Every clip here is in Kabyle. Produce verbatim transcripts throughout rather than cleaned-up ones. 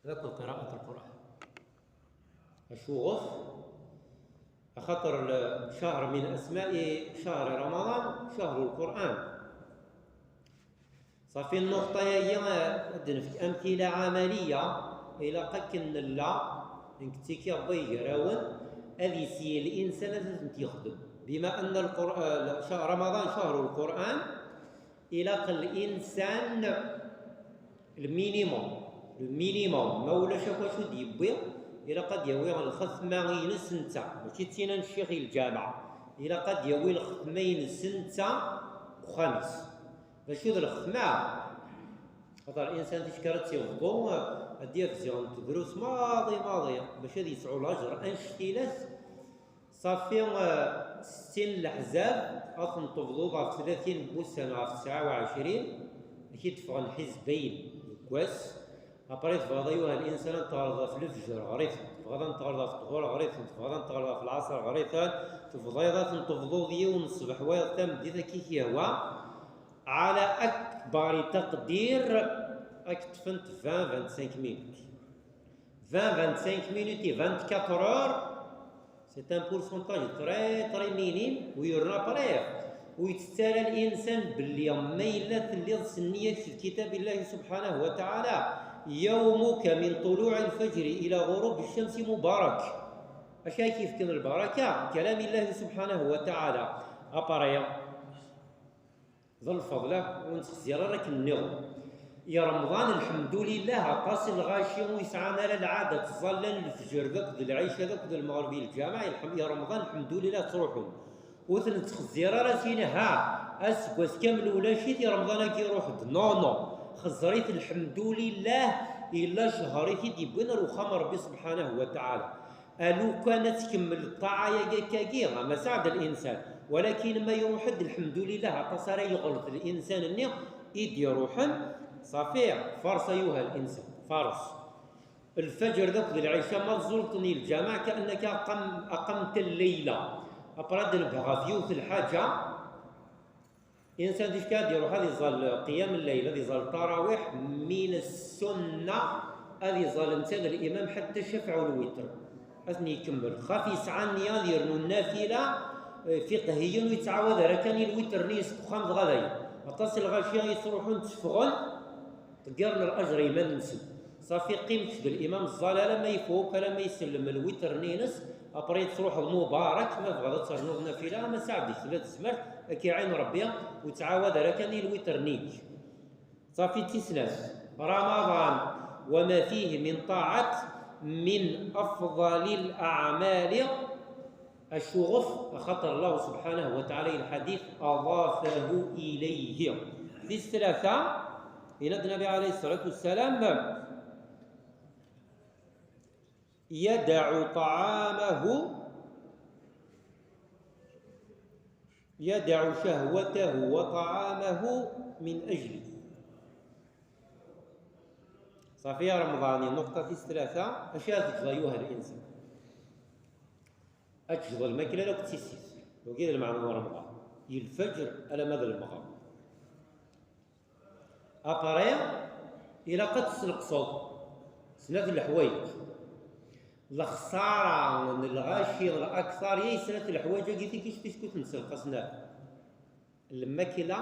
Akked qira'at Lqur'an. Acuɣef? Axaṭer l-, cahr min asma'i cahri Ramaḍan, cahru Lqur'an. Ṣafi, nnuqṭa-agi, eh, ad d-nefk amtila ɛamaliya, ilaq akken nella, nekk ttikiɣ wway gar-awen, ad yesyi linsan ad tent-yexdem. Bima anna Lqur-, eh, ca-, Ramaḍan cahru Lqur'an, ilaq linsan le minimum, le minimum, ma ulac akk acu d-yewwi, ilaq ad d-yawi lxetma-ines netta, mačči d tin n ccix i lǧameɛ, ilaq ad d-yawi lxetma-ines netta deg uxxam-is. D acu d lxetma? Xaṭer insan ticki ara tt-yebḍu, ad d-yaf ziɣ n tedrus maḍi maḍi, bac ad yesɛu lajer annect-ilat. Ṣafi, eh, settin n leḥzab, ad ten-tebḍuḍ ɣef tlatin n wussan, ɣef tesɛa u ɛecrin, ad k-id-ffɣen ḥizbayn deg wass. Après tebɣiḍ ayuha linsan ad n-teɣreḍ ɣef lefjer, ɣer-iten. Tebɣiḍ ad n-teɣreḍ ɣef ḍhur, ɣer-iten. Tebɣiḍ ad n-teɣreḍ ɣef lɛaṣer, ɣer-iten. Tebɣiḍ ad ten-tebḍuḍ yiwen n ṣṣbeḥ, wayeḍ tameddit, akka i k-yehwa. Ɛala akbari taqdir, ad k-ṭṭfent vingt, vingt-cinq minutes. Vingt, vingt-cinq minutes et vingt-quatre heures, c'est un pourcentage très, très minime, u yerna après, ur yettett ara linsan belli ma yella telliḍ s nniya kečč d kitab Illahi subḥanahu wa taɛala, يومك من طلوع الفجر إلى غروب الشمس مبارك. Acu ay k-yefken lbaraka? Kalam Illahi subḥanahu wa taɛala. Après, d lfeḍl, ur nettxezzir ara akken nniḍen. I Remḍan, lḥemdulillah, aṭas n lɣaci ur yesɛan ara lɛada ttẓallan lefjer d akked lɛica d akked lmeɣreb i lǧameɛ, i lḥem-, i Remḍan, lḥemdulillah, ttruḥun. Ur ten-nettxezzir ara s ini, ha, aseggas kamel ulac-it, i Remḍan-agi iruḥ-d. Non, non. Xeẓẓer-it, lḥemdulillah, illa ccher i t-id-yewwin ar uxxam n Rebbi subḥanahu wa taɛala. A lukan ad tkemmel ṭṭaɛa-agi akkagi, ama saɛd linsan. Walakin ma iruḥ-d, lḥemdulillah, aṭas ara yeɣleḍ linsan-nni i d-iruḥen, ṣafi, faṛes ayuha linsan, faṛes. Lfajr d akked lɛica ma tẓulṭen i lǧameɛ, كأنك أقم-، أقمت الليلة. Après ad d-nebbeɣ ɣef yiwet lḥaǧa, Insan ticki ad iruḥ ad iẓal qiyam lleyl, ad iẓal ṭarawiḥ, min ssunna ad iẓal netta d limam ḥatta ccafeɛ u lwitr. Ad ten-ikemmel. Xaf yesɛa nniya ad yernu nnafila, eh, fiqhiyen, ur yettɛawad ara kan i lwitr-nni-ines deg uxxam dɣa dayen. Aṭas n lɣaci i yettruḥun tteffɣen, ṭeggiren lajr i yiman-nsen. Ṣafi, qqim kečč d limam, ẓẓal alamma yefuk, alamma isellem lwitr-nni-ines, après ad truḥeḍ mubarak, ma tebɣiḍ ad ternuḍ nafila, ama saɛd-ik tella tezmert, ad k-iɛin Rebbi, ur ttɛawad ara kan i lwitr-nni-inek. Ṣafi, d tis snat. Ramaḍan, وما فيه من طاعة من أفضل الأعمال. Acuɣef? Axaṭer Allah subḥanahu wa taɛala i lḥadit, أضافه إليه. Tis tlata, yenna-d Nnabi ɛalayhi ṣṣalatu wassalam, يدع طعامه، يدع شهوته وطعامه من أجلي. Ṣafi, a Remḍan, i nnuqṭa tis tlata, acu ara tgeḍ ayuha linsan? Ad tgeḍ lmakla akked tissit. Wagi d lmeɛna n Remḍan. I lfajr alamma d lmeɣreb. Après, ilaq ad tesneqseḍ snat n leḥwayeǧ. Lexsara n lɣaci lakteṛ-ya i snat n leḥwayeǧ-agi, tikci ticki ur ten-ssenqasen ara. Lmakla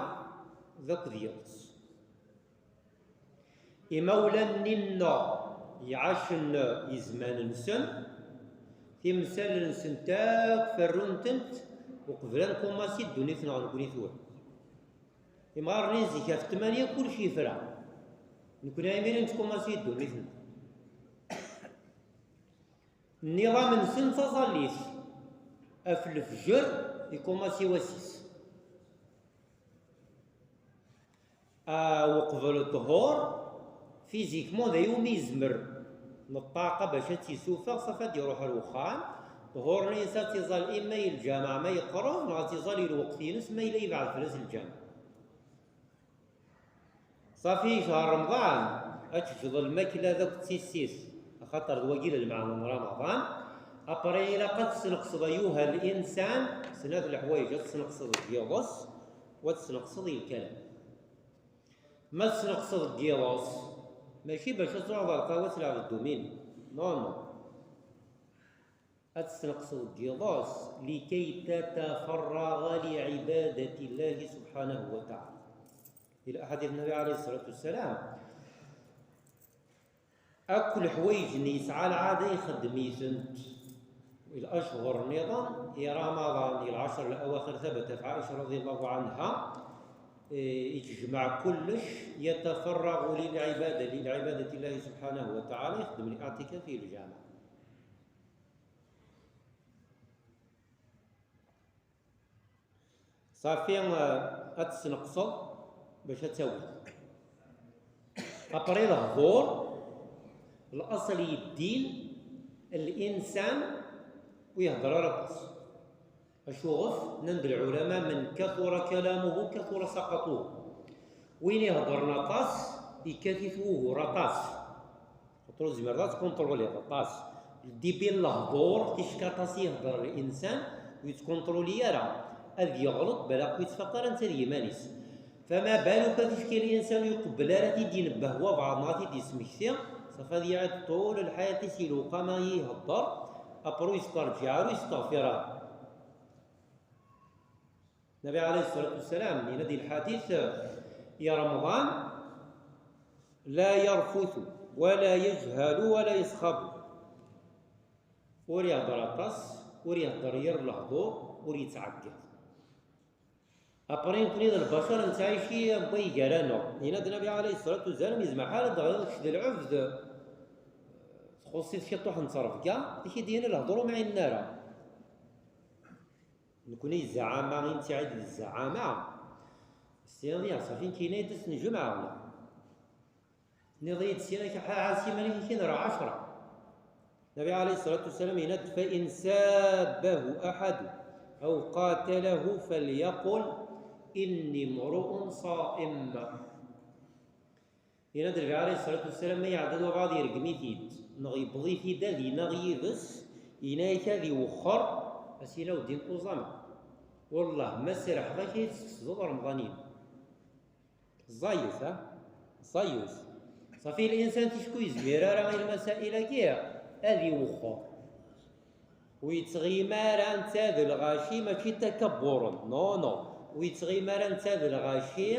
d akked yiḍes. Imawlan-nni-nneɣ iɛacen i zzman-nsen, timsal-nsent akk ferrun-tent uqbel ad nkumasi ddunit-nneɣ nekkni tura. Imɣaren-nni zik ɣef ttmanya kullec yefra. Nekkni imir i nettkumasi ddunit-nneɣ. Nniḍam-nsen d taẓallit. Ɣef lefjer ikumasi wass-is. Ah, uqbel ṭṭhur, physiquement d ayen umi yezmer neṭṭaqa bac ad tt-isuffeɣ, ṣafi ad d-iruḥ ar wexxam. Ṭṭhur-nni-ines ad tt-iẓẓal imma i lǧameɛ ma yeqreb, neɣ ad tt-iẓẓal i lweqt-ines ma yella yebɛed fell-as lǧameɛ. Ṣafi, cehṛ Remḍan, ad teǧǧeḍ lmakla d akked tissit, axaṭer d wagi d lmeɛna n Remḍan. Après, ilaq ad tesneqseḍ ayuha linsan snat leḥwayeǧ, ad tesneqseḍ deg yiḍes, u ad tesneqseḍ i lkalam. Ma tesneqseḍ deg yiḍes, Mačči bac ad truḥeḍ ɣer lqahwa ad tleɛbeḍ dduminu. Non, non. Ad tesneqseḍ deg yiḍes, لكي تتفرغ لعبادة الله سبحانه وتعالى. Di laḥadit n Nnbi ɛalayhi ṣṣalatu wassalam, akk leḥwayeǧ-nni yesɛa lɛada ixeddem-itent i lacḥur nniḍen, i Ramaḍan, i lɛecr lawaxir, ثبت في عائشة رضي الله عنها, eh, yettejmaɛ kullec, يتفرغ للعبادة، لعبادة الله سبحانه وتعالى, ixeddem liɛtikaf i lǧameɛ. Ṣafi, eh, ad tesneqseḍ bac ad tawiḍ. Après lehdur, laṣel yeddin, linsan ur ihedder ara aṭas. Acuɣef? Nnan-d lɛulama: من كثر كلامه كثر سخطه. Win iheddren aṭas, yekkat-it wugur aṭas. Xaṭer ur tezmireḍ ad tkunṭruliḍ aṭas. Début n lehdur, ticki aṭas i yehder linsan, ur yettkunṭruli ara. Ad yeɣleḍ, balak ur yettfaq ara netta d yiman-is. فما بالك ticki linsan ur iqebbel ara ad t-id-inebbeh wabɛaḍ neɣ ad t-id-ismekti, ṣafi ad iɛiḍ ṭul lḥayat-is i lewqama i ihedder, après ur yesteṛǧiɛ ara, ur yesteɣfir ara. Nnbi ɛalayhi ṣṣalatu wassalam, yenna-d di lḥadit i Remḍan: لا يرفث ولا يجهل ولا يصخب. Ur ihedder aṭas, ur ihedder yir lehdur, ur yettɛeggiḍ. Après, nekni d lbacer nettɛici n way gar-aneɣ. Yenna-d Nnbi ɛalayhi ṣṣalatu wassalam: yezmer ḥal ad d-teɣliḍ kečč d lɛebd, txuṣṣ-it ciṭuḥ n ttrebga, i k-id-yini lehdur ur mɛinen ara. Nekni zɛama i nettɛid d zɛama. Sidi, ṣafi nekk yenna-yi-d ass n lǧemɛa. Tenniḍ-iyi-d syin akka, ɛas iman-ik, ad k-in-rreɣ ɛecra. Nnbi ɛalayhi ṣṣalatu wassalam yenna-d: فإن سابه أحد أو قاتله فليقل إني امرؤ صائم. Yenna-d Nnbi ɛalayhi ṣṣalatu wassalam, ma iɛedda-d wabɛaḍ yergem-it-id, neɣ yewweḍ-it-id ad ineɣ yid-s, yenna-ak ad iwexxer, ad s-yini: "Ur ddin uẓama. Wellah, ma serrḥeɣ-ak ad yi-tesfesdeḍ Remḍan-inu." Ẓẓayet, ha? Ẓẓayet. Ṣafi, linsan ticki ur yezmir ara i lmasail-agi ad iwexxer. Ur yettɣimi ara netta d lɣaci, mačči d takabburen. Non, non. Ur yettɣimi ara netta d lɣaci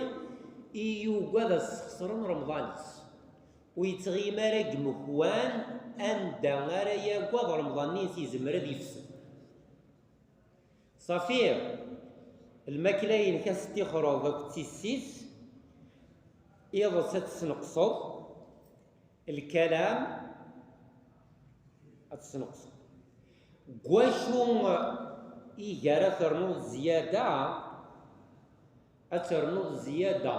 i yugad ad sxesren Remḍan-is. Ur yettɣimi ara deg yimekwan anda ara yagad Remḍan-is yezmer ad ifsed. Ṣafi, lmakla-inek ad s-tixreḍ akked tissit, iḍes ad tesneqseḍ, lkalam ad tesneqseḍ. Deg wacu i gar ad ternuḍ zzyada? Ad ternuḍ zzyada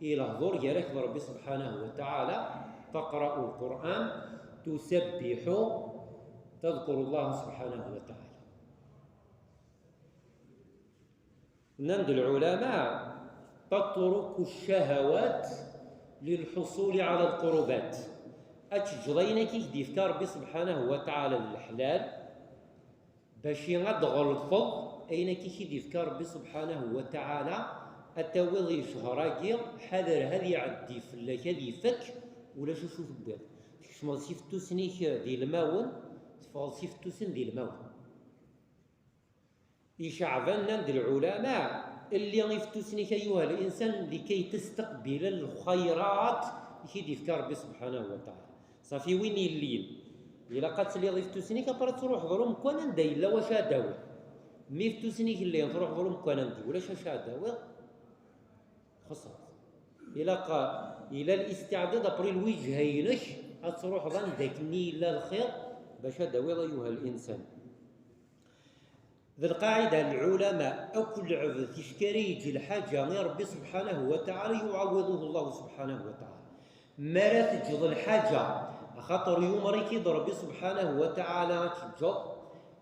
i lehdur gar-ak d Rebbi subḥanahu wa taɛala, تقرأ القرآن، تسبح، تذكر الله سبحانه وتعالى. Nnan-d lɛulama: تترك الشهوات للحصول على القربات. Ad teǧǧeḍ ayen akka i k-d-yefka Rebbi subḥanahu wa taɛala d leḥlal, bac ad d-tɣelṭeḍ ayen akka i k-id-yefka Rebbi subḥanahu wa taɛala, ad tawiḍ i ccehṛ-agi, ḥader ad iɛeddi fell-ak, ad ifek, ulac acu tewwiḍ. Tkecmeḍ s ifettusen-ik d ilmawen, teffɣeḍ s ifettusen d ilmawen. Iceɛban, nnan-d lɛulama: Lli ifettusen-ik, أيها الإنسان، لكي تستقبل الخيرات i k-id-yefka Rebbi subḥanahu wa taɛala. Ṣafi, win yellin, ilaq ad tiliḍ ifettusen-ik, après ad truḥeḍ ɣer umekwan anda yella wacu ad d-tawiḍ. Mi ifettusen-ik llin, truḥeḍ ɣer umekwan anda ulac wacu ad d-tawiḍ, txesreḍ. Ilaq, yella listiɛdad, après lwiǧha-inek, ad truḥeḍ anda akken i yella lxir bac ad d-tawiḍ, أيها الإنسان. D lqaɛida n lɛulama: akk lɛebd ticki ara yeǧǧ lḥaǧa i Rebbi subḥanahu wa taɛala, يعوضه الله سبحانه وتعالى. Mi ara teǧǧeḍ lḥaǧa, axaṭer yumer-ik-id Rebbi subḥanahu wa taɛala ad teǧǧeḍ,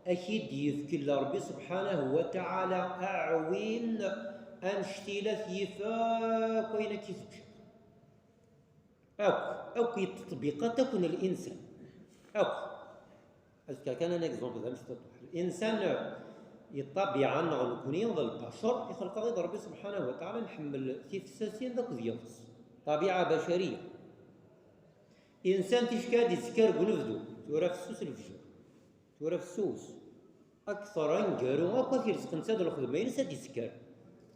ad k-id-yefk Rebbi subḥanahu wa taɛala aɛwin annect-ila t-yif akk ayen akka i teǧǧiḍ. Akk, akk yeṭṭbiqat akk n linsan. Akk. Azekka kan, un exemple d amecṭuṭ. Linsan, i ṭṭabiɛa-nneɣ nekni d lbacer, ixleq-aɣ-id Rebbi subḥanahu wa taɛala, nḥemmel tifsasin d akked yiḍes. Ṭabiɛa bacariya. Insan ticki ad d-isekker deg unebdu, tura fessus lefjer, tura fessus. Akteṛ aneggaru akk ad t-irezq netta d lxedma-ines ad d-isekker.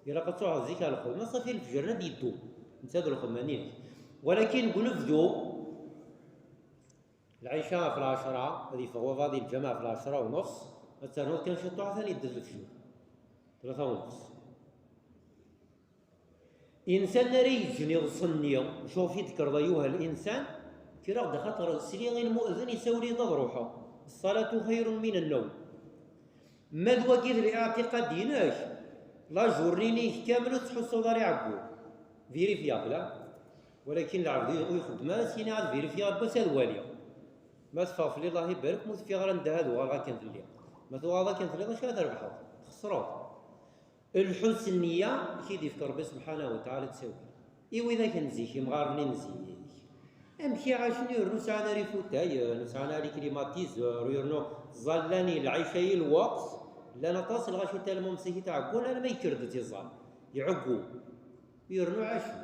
Ilaq ad truḥeḍ zik ar lxedma, ṣafi lefjer ad d-yeddu, netta d lxedma-nni-inek. Walakin deg unebdu, lɛica ɣef lɛecṛa, ad yeffeɣ wabɛaḍ di lǧameɛ ɣef lɛecṛa u nefs, ad ternuḍ kan ciṭuḥ, atan yedda-d lefjer. Tlata u nefs. Insan ara yeǧǧen iḍes-nni, acuɣef i d-tekkreḍ ayuha linsan, kkreɣ-d axaṭer sliɣ i lmu'din isawel-iyi-d ad ruḥeɣ. Ṣṣalatu xayrun min nnawm. Ma d wagi d liɛtiqad-inek, la journée-nni-k kamel ur tettḥussuḍ ara i ɛeggu. Vérifiable, ha? Walakin lɛebd ur ixeddem ara, syin ad vérifier n wass ad waliɣ. Ma teffeɣ fell-i, Allah ibarek, ma ur teffiɣ ara, ndeh ad uɣaleɣ akken telliɣ. Ma tuɣaleḍ akken telliḍ, acu ara trebḥeḍ? Txesreḍ. Lḥusn nniya i k-id-ifk Rebbi subḥanahu wa taɛala ttawil. I widak n zik, imɣaren n zik, amek i ɛacen, yernu sɛan ara ifutayen, ur sɛan ara les climatiseurs, yernu ẓẓallen i lɛica i lweqt, llan aṭas lɣaci talmumsit i tɛeggun, alma yekker-d tiẓal, iɛeggu, yernu ɛacen.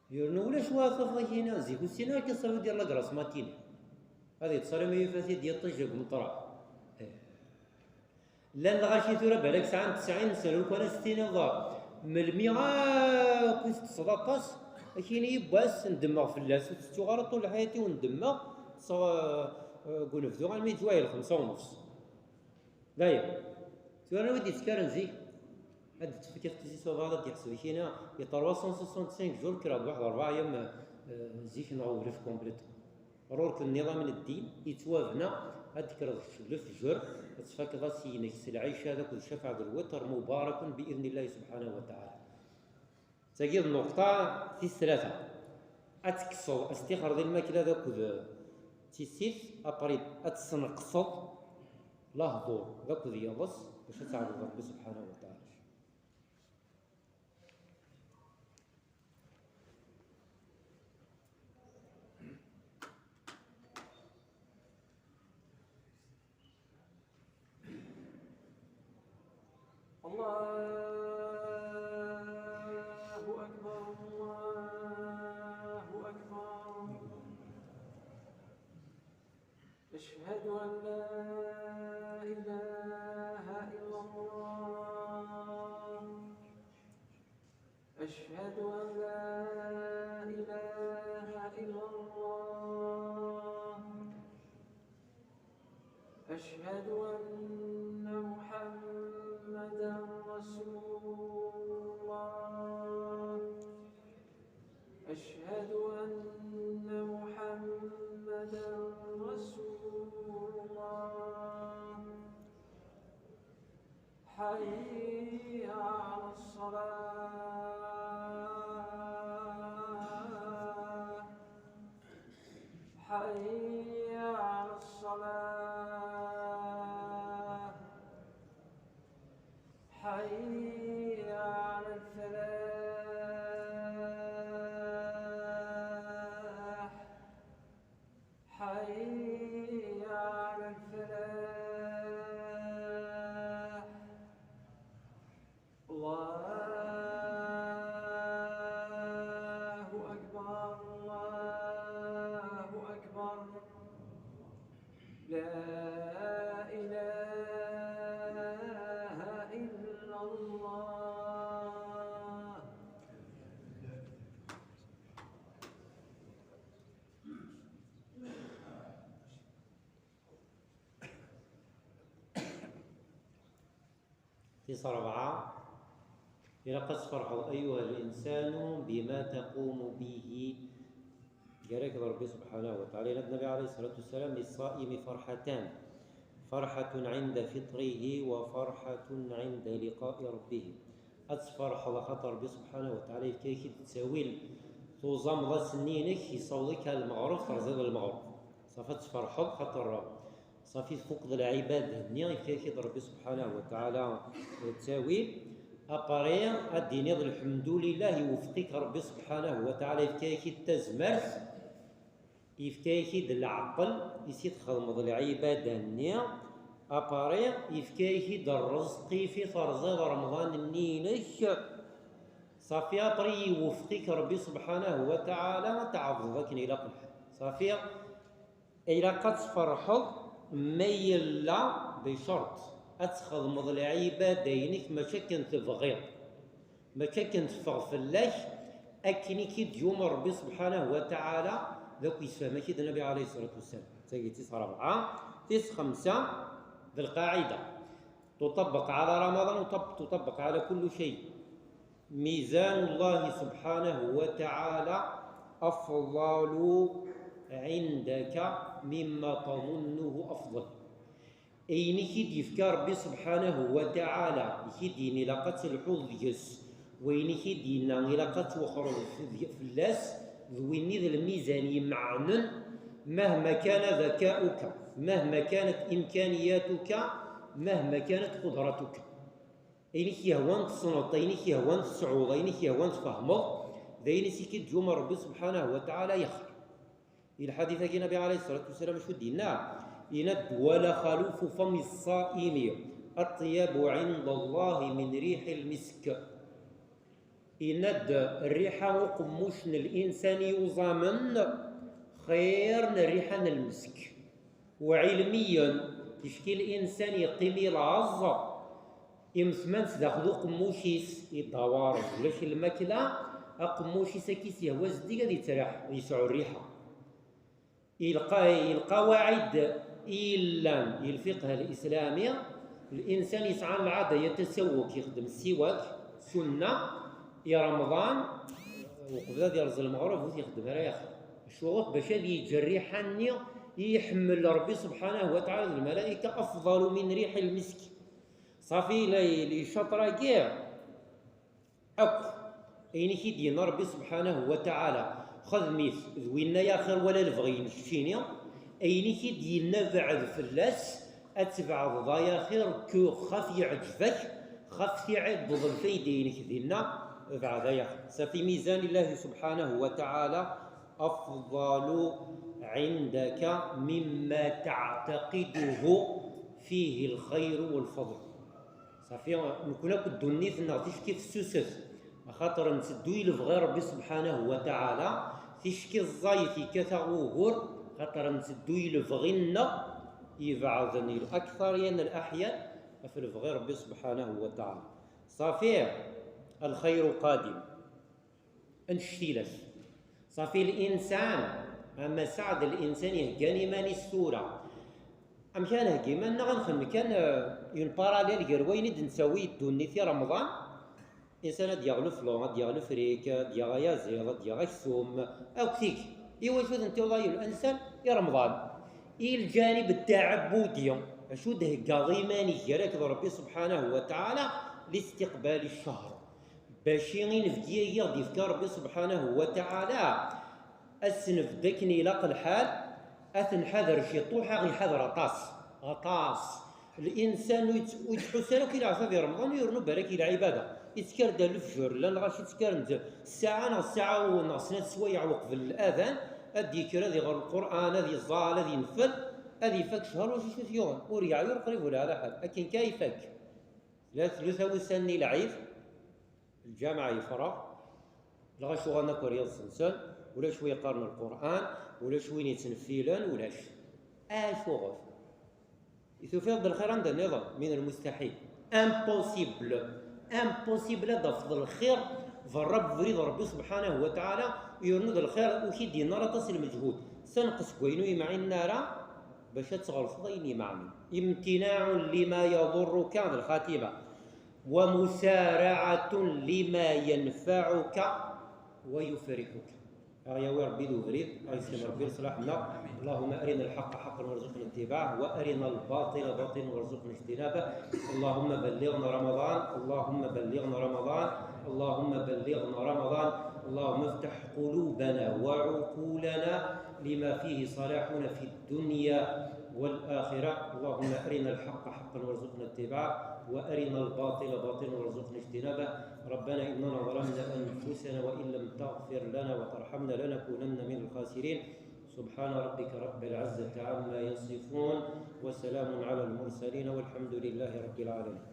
Yernu ulac wa tafeḍ akina, zik ur ssinen ara k-iṣawi dir la grasse matinée. Ad yeṭṭes armi yufa-t-id yiṭij deg umeṭreḥ. Eh. Llan lɣaci tura balak sɛan tesɛin sna, lukan ad s-tiniḍ melmi akk i teṭṭseḍ aṭas, akini yiwwas ndemmeɣ fell-as, ur tettuɣ ara ṭul lḥayat-iw ndemmeɣ, ṭṭseɣ, eh, eh, deg unebdu armi yettwali lxemsa u nefs. Dayen, tura anwa i d-yettkaren zik? Ad d-tefkeḍ tizi s wabɛaḍ ad d-yeḥseb kina i trois cent soixante-cinq jours, kkreɣ-d waḥed rebɛa yam, eh, zik neɣ urif complètement. Ɣur-k nniḍam n ddin yettwabna, ad d-tekkreḍ kečč lefjer, ad tfakeḍ ass-inek s lɛica d akked ccafaɛ d lwitr, mubarakun bi idnillahi subḥanahu wa taɛala. Tagi d nnuqṭa tis tlata. Ad tekkseḍ, ad tixreḍ i lmakla d akked tissit, après ad tesneqseḍ lehdur d akked yiḍes bac ad tɛebdeḍ Rebbi subḥanahu wa taɛala. الله أكبر، الله أكبر. أشهد أن لا إله إلا الله. أشهد أن لا إله إلا الله. أشهد أن محمدا رسول الله. أشهد أن محمدا رسول الله. حي على الصلاة. حي على الصلاة. حي على الفلاح. حي على الفلاح. الله أكبر، الله أكبر. لا إله إلا الله. Tis ṛebɛa, ilaq ad tferḥeḍ أيها الإنسان بما تقوم به. Gar-ak d Ṛebbi subḥanahu wa taɛala. Yenna-d Nnbi ɛalayhi ṣṣalatu wa ssalam: للصائم فرحتان، فرحة عند فطره وفرحة عند لقاء ربه. Ad tferḥeḍ axaṭer Ṛebbi subḥanahu wa taɛala yefka-ak-id ttawil, tuẓameḍ ass-nni-inek, yessaweḍ-ik ar lmeɣreb, terẓiḍ lmeɣreb. Ṣafi ad tferḥeḍ xaṭer ṣafi tfukeḍ lɛibada-nni yefka-ak-id Ṛebbi subḥanahu wa taɛala, eh, ttawil. Après ad d-tiniḍ lḥemdulillah, iwefeq-ik Ṛebbi subḥanahu wa taɛala, yefka-ak-id tazmert, yefka-ak-id leɛqel i s i txedmeḍ lɛibada-nni. Après yefka-ak-id ṛṛezq i fi terẓiḍ Remḍan-nni-inek s Ṣafi, après yewfeq-ik Ṛebbi subḥanahu wa taɛala ad tɛebdeḍ akken ilaq lḥal. Ṣafi, ilaq ad tferḥeḍ, ma yella bicerṭ ad txedmeḍ lɛibada-inek mačči akken tebɣiḍ, mačči akken teffeɣ fell-ak, akken i k-id-yumeṛ Ṛebbi subḥanahu wa taɛala, d akk yessefhem-ak-id Nnbi ɛalayhi ṣṣalatu wassalam. D tagi tis ṛebɛa. Tis xemsa, d lqaɛida. تطبق على رمضان وتطبق على كل شيء. ميزان الله سبحانه وتعالى أفضل عندك مما تظنه أفضل. Ayen i k-id-yefka Ṛebbi subḥanahu wa taɛala, i k-id-yenna ilaq ad telḥuḍ deg-s, wayen i k-id-yenna ilaq ad twexxreḍ f-, fell-as, d winni d lmizan imeɛnen, مهما كان ذكاؤك، مهما كانت إمكانياتك، مهما كانت قدرتك. Ayen i k-yehwan tessneḍ, ayen i k-yehwan tesɛuḍ, ayen i k-yehwan tfehmeḍ, d ayen i s-ik-id-yumeṛ Ṛebbi subḥanahu wa taɛala, yaxer. Di lḥadit-agi, Nnbi ɛalayhi ṣṣalatu wassalam acu d-yenna? Yenna-d: ولخلوف فم الصائم أطيب عند الله من ريح المسك. Yenna-d: rriḥa uqemmuc n linsan yuẓamen xir n rriḥa n lmesk. Uɛilmiyen, ticki linsan yeqqim i laẓ, imetman sdaxel uqemmuc-is, idawar, ulac lmakla, aqemmuc-is akka i s-yehwa zeddig ad yettraḥ, yesɛu rriḥa. I lqa-, i lqawaɛid i yellan i lfiqh al-islami, linsan yesɛan lɛada ya tasawuk, yexdem siwak, sunna, i Remḍan, uqbel ad yerẓ lmeɣreb, ur t-ixeddem ara yaxer. Acuɣef? Bac ad yeǧǧ rriḥa-nni i iḥemmel Ṛebbi subḥanahu wa taɛala d lmalayka, أفضل من ريح المسك. Ṣafi, la, licaṭer-agi akk, ayen i k-id-yenna Ṛebbi subḥanahu wa taɛala, xdem-it, d winna yaxir, wala lebɣi-inek keččini. Ayen i k-id-yenna beɛd fell-as, ad tbeɛdeḍ ay axir, ku xaf yeɛǧeb-ak, xaf tiɛiḍeḍ lfayda-inek dinna, beɛd ay axir. Ṣafi, ميزان الله سبحانه وتعالى أفضل عندك مما تعتقده فيه الخير والفضل. Ṣafi, nekkni akk ddunit-nneɣ ticki fessuset, axaṭer nteddu i lebɣi Ṛebbi subḥanahu wa taɛala, ticki ẓẓayet yekkat-aɣ wugur, axaṭer nteddu i lebɣi-nneɣ ibeɛden, الأكثر يعني الأحيان, ɣef lebɣi Ṛebbi subḥanahu wa taɛala. Ṣafi, الخير قادم. Annect-ilat. Ṣafi, linsan, ama saɛd linsan iheggan iman-is tura. Amek ara nheggi iman-nneɣ? Ad nxemmem kan, euh, une parallèle gar wayen i d-nettawi i ddunit i Remḍan. Insan ad d-yaɣ le flan, ad d-yaɣ le fric, ad d-yaɣ ayaziḍ, ad d-yaɣ aksum, akk tigi. Iwacu d ntiwḍa yul insan i Remḍan? I lǧanib ttaɛbudi, acu d-theggaḍ iman-ik gar-ak d Ṛebbi subḥanahu wa taɛala, لاستقبال الشهر. Bac i inebgi-agi i ɣ-d-yefka Ṛebbi subḥanahu wa taɛala, ad s-nebded akken ilaq lḥal, ad t-nḥader ciṭuḥ, ad ɣ-iḥader aṭas, aṭas. Linsan ur yett-, ur yettḥus ara akk i leɛtab i Remḍan, ur yernu barak i lɛibada. Yettkar-d ɣer lefjer, llan lɣaci ttekkaren-d ssaɛa neɣ ssaɛa u, neɣ snat sswayeɛ uqbel ladan, ad d-yekker ad iɣer Lqur'an, ad iẓẓal, ad yenfel, ad ifak ccher, ulac acu t-yuɣen. Ur yeɛyi, ur qrib, ur yeɛla ḥal. Akken kan ifak. La tluta wussan-nni lɛid, lǧameɛ yefreɣ, lɣaci uɣalen akk ar yiḍes-nsen, ulac win yeqqaren Lqur'an, ulac win yettneffilen, ulac. Acuɣef? I tufiḍ-d lxir anda nniḍen? من المستحيل. Impossible. Impossible ad d-tafeḍ lxir berra n ubrid n Ṛebbi subḥanahu wa taɛala, yernu d lxir ur k-id-yenna ara aṭas n lmeǧhud. Senqes deg wayen ur yemɛinen ara bac ad tɣelṭeḍ ayen imeɛnen. امتناع لما يضرك, d lxatima. ومسارعة لما ينفعك ويفرحك. Aɣ-yawi Ṛebbi d ubrid, aɣ-yesken Ṛebbi leṣlaḥ-nneɣ. اللهم أرنا الحق حقا وارزقنا اتباعه، وأرنا الباطل باطلا وارزقنا اجتنابه. اللهم بلغنا رمضان، اللهم بلغنا رمضان، اللهم بلغنا رمضان. اللهم افتح قلوبنا وعقولنا لما فيه صلاحنا في الدنيا والآخرة. اللهم أرنا الحق حقا وارزقنا اتباعه، وأرنا الباطل باطلا وارزقنا اجتنابه. ربنا إننا ظلمنا أنفسنا وإن لم تغفر لنا وترحمنا لنكونن من الخاسرين. سبحان ربك رب العزة عما يصفون، وسلام على المرسلين، والحمد لله رب العالمين.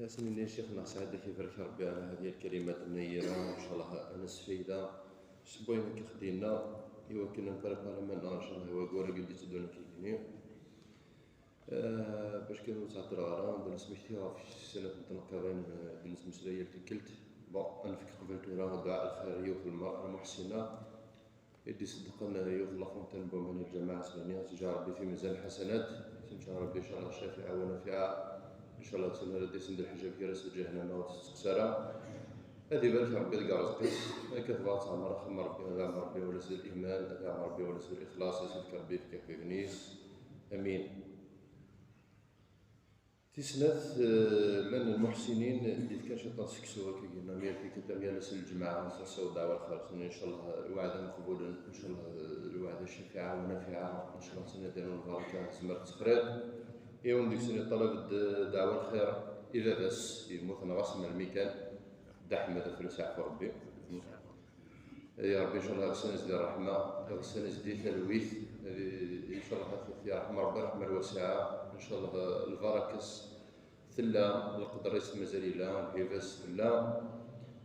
Asen-nni Ccix-nneɣ Sɛid, ad k-ibarek Rebbi ɛla hadi lkalimat n yira, ncallah ad nesfayda s wayen akka xedimna, i wakken ad npripari iman-nneɣ ncallah i wayyur-agi d-itteddun akka igenni. Eh, bac kan ur ttɛeṭṭileɣ ara, ad nesmekti ɣef snat n tneqqiḍin, eh, d-nettmeslay yal tikkelt. Bon, ad nefk qbel tura dduɛa lxir i yiwet n lmer'a lmuḥsina, i d-iṣeddqen yiwet n lafontan n waman i lǧamaɛ Selani, ad teǧǧa Rebbi fi mizan lḥasanat, ad teǧǧa Rebbi ncallah ccafiɛa wa nafiɛa, ncallah ad d-isen d lḥijab gar-as d ǧahennama ur tettseqsa ara. Ad ibarek Rebbi deg ṛṛezq-is, akka tebɣa ad teɛmer axxam n Rebbi, ad iɛmer Rebbi ula s liman, ad iɛmer Rebbi ula s lixlaṣ, ad as-ifk Rebbi ifk akk igenni-is. Amin. Tis snat, eh, llan lmuḥsinin d-ifkan ciṭṭaḥ seksu akka, am yal tikkelt, am yal ass n lǧemɛa, nessaweḍ ddeɛwa lxir, ncallah lweɛda meqbulen, ncallah lweɛda ccafiɛa wa nafiɛa, ncallah ttnadin lbaraka, tezmer tessexriḍ. Yiwen deg-sen iṭalab-d ddeɛwa lxir i baba-s yemmuten ɣas melmi kan, Dda Ḥmed, ad t-yesɛfu Rebbi. Ya Rebbi, ncallah ɣas ad as-d ṛṛeḥma, ɣas ad as-d talwit, ncallah ad t-yerḥem Rebbi ṛṛeḥma lwasiɛa, ncallah lbaraka-s tella, lqedr-is mazal yella, lhiba-s tella.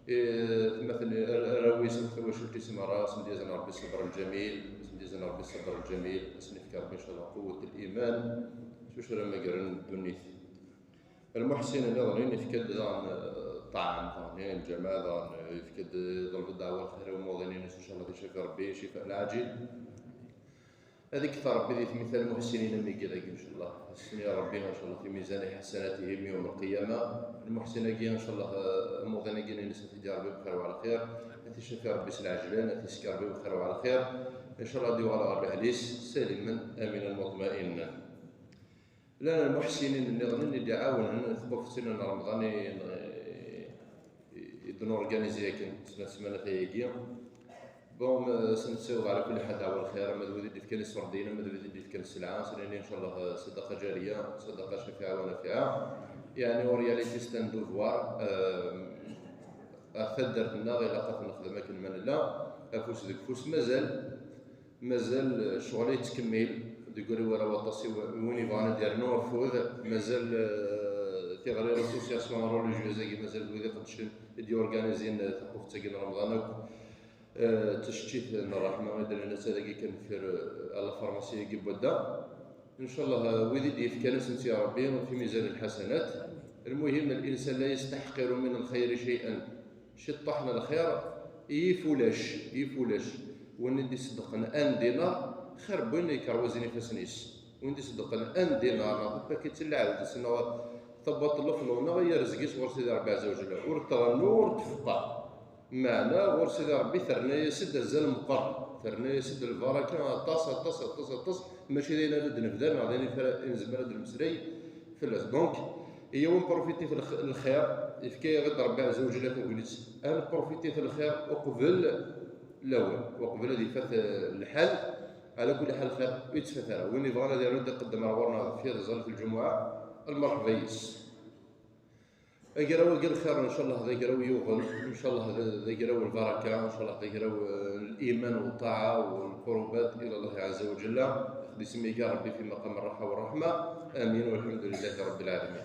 Eh, atmaten, ar-, arraw-is akked tawacult-is merra, ad sen-d-yazen Rebbi ṣṣber lǧamil, ad sen-d-yazen Rebbi ṣṣber lǧamil, ad sen-ifk Rebbi ncallah quwwet liman, s wacu ara magren ddunit. Lmuḥsinin nniḍen, yefka-d daɣen, eh, ṭṭɛam, daɣen, eh, lǧamaɛ, daɣen, eh, yefka-d, eh, yeḍleb ddeɛwa lxir i umuḍin-ines, ncallah ad t-icafi Rebbi cifaa lɛaǧil. Ad ikter Rebbi di tmita lmuḥsinin am wigi-agi, ncallah. Ass-nni Rebbi, ncallah, fi mizan ḥasanatihim yawm lqiyama. Lmuḥsin-agi, ncallah, eh, amuḍin-agi-ines ad t-id-yawi Rebbi bxir wa ɛla xir. Ad t-icafi Rebbi s lɛejlan, ad t-isker Rebbi bxir wa ɛla xir. Ncallah ad yuɣal ɣer lehl-is salimen, aminan muṭma'innan. Llan lmuḥsinin nniḍen i d-iɛawnen tquftin n Remḍan i, i, i d-nurganizi akken sna ssmanat-agi. Bon, eh, ad sen-nessaweḍ ɛla kulli ḥal ddeɛwa lxir, ama d wid i d-ifkan iṣurdiyen, ama d wid i d-ifkan sselɛa, ad sen-nini ncallah, eh, sadaqa ǧariya, sadaqa ccafiɛa wa nafiɛa. Yeɛni, en réalité, c'est un devoir, eh, ɣef taddart-nneɣ ilaq ad t-nexdem akken ma nella, afus deg ufus. Mazal, mazal, eh, ccɣel yettkemmil, deg ur iwala waṭas i w-, win yebɣan ad d-yernu afud, mazal, eh, tiɣri l'association religieuse-agi, mazal d wid iqeddcen i d-yurganizin, eh, taquft-agi n Remḍan akk. Eh, d taceččit n ṛṛeḥma i d-nnan ass-a dagi kan deffir, eh, la pharmacie-agi n wadda. Ncallah, eh, wid i d-yefkan ad sen-tt-yawi Rebbi fi mizan lḥasanat. Lmuhim, الإنسان لا يستحقر من الخير شيئا. Ciṭṭaḥ n lxir yif ulac, yif ulac. Win i d-iṣeddqen un dinar, xir n win yekrewzen ifassen-is. Win d-iṣeddqen un dinar, neɣ tapakit n lɛebd, neɣ tabwaṭ n leflu, neɣ i rrezg-is ɣur Sidi Rebbi Ɛezza wa Ǧella. Ur tɣennu, ur tfeqqeɛ. Meɛna ɣur Sidi Rebbi terna-yas-d azal meqqer, terna-yas-d lbaraka aṭas, aṭas, aṭas, aṭas, mačči d ayen ara d-nebder neɣ d ayen i nezmer ad d-nemmeslay fell-as. Donc, iyyaw ad nprofiti f lx-, lxir, yefka-yaɣ-d Rebbi Ɛezza wa Ǧella tagnit, ad nprofiti f lxir uqbel lawan, uqbel ad ifat, eh, lḥal. Ɛla kulli ḥal, lxir ur yettfat ara. Win yebɣan ad yernu ad iqeddem ar ɣur-neɣ deffir ẓẓalet lǧumuɛa, lmerḥba yis. Agraw-agi n lxir, ncallah, d agraw yuɣen, ncallah, d, d agraw n lbaraka, ncallah, d agraw, eh, n liman u ṭṭaɛa u lqurubat ila Llah Ɛezza wa Ǧella. Xdisem iga Rebbi fi maqam rraḥa u rraḥma. Amin, walḥamdu lillahi Rebbi lɛalamin.